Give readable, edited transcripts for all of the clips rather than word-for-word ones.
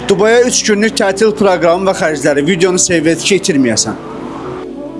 Dubaya 3 günlük tətil proqramı və xərcləri, videonu save et ki, itirməyəsən.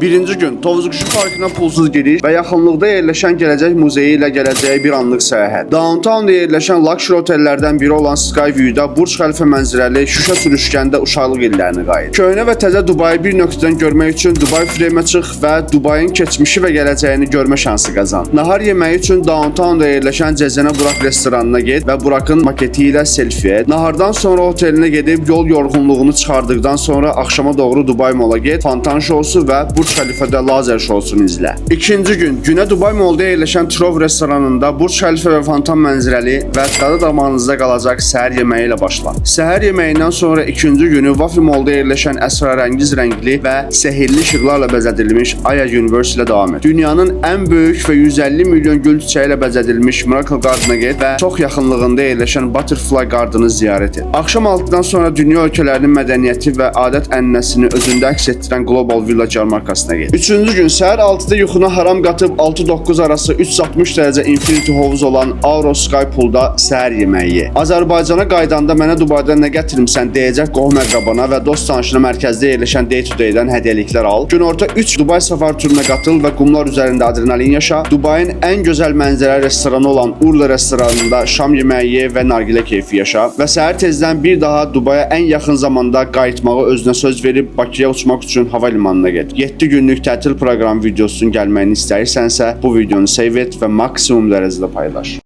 Birinci gün Tovuzquşu parkına pulsuz giriş və yaxınlıqda yerləşən Gələcək Muzeyi ilə gələcəyə bir anlıq səyahət. Downtownda yerləşən luxury otellərdən biri olan Skyview-da Burj Xəlifa mənzərəli şüşə sürüşkəndə uşaqlıq illərini qayıt. Köhnə və təzə Dubayı bir nöqtədən görmək üçün Dubai Frame-ə çıx və Dubayın keçmişi və gələcəyini görmə şansı qazan. Nahar yeməyi üçün Downtownda yerləşən Cəzənə Burak restoranına get və Burakın maketi ilə selfie et. Nahardan sonra otelinə gedib yol yorğunluğunu çıxardıqdan sonra axşama doğru Dubai Mall-a get, fontan şousu və Burj Xəlifədə lazer şousunu izlə. İkinci gün günə Dubai Mall-da yerləşən Trove restoranında Burj Xəlifa və fontan mənzərəli və dadı damağınızda qalacaq səhər yeməyi ilə başla. Səhər yeməyindən sonra ikinci günü Wafi Mall-da yerləşən əsrarəngiz rəngli və sehirli işıqlarla bəzədilmiş Aya Universe ilə davam et. Dünyanın ən böyük və 150 milyon gül çiçəyi ilə bəzədilmiş Miracle Garden-a get və çox yaxınlığında yerləşən Butterfly Garden-ı ziyarət et. Axşam 6-dan sonra dünya ölkələrinin mədəniyyəti və adət-ənənəsini özündə əks etdirən Global Village yarmarkasına get. Üçüncü gün səhər 6-da yuxuna haram qatıb 6-9 arası 360 dərəcə infinity hovuz olan Auro Sky Pool-da səhər yeməyi ye. Azərbaycana qayıdanda mənə Dubaydan nə gətirmisən deyəcək qohum əqrabana və dost tanışına mərkəzdə yerləşən Day to Day-dən hədiyyəliklər al. Günorta 3 Dubai safari turuna qatıl və qumlar üzərində adrenalin yaşa. Dubayın ən gözəl mənzərəli restoranı olan Urla restoranında şam yeməyi ye və nargilə keyfi yaşa. Və səhər tezdən bir daha Dubaya ən yaxın zamanda qayıtmağı özünə söz verib Bakıya uçmaq üçün hava limanına get. 7 günlük tətil proqramı videosunun gəlməyini istəyirsənsə, bu videonu save et və maksimum dərəcədə paylaş.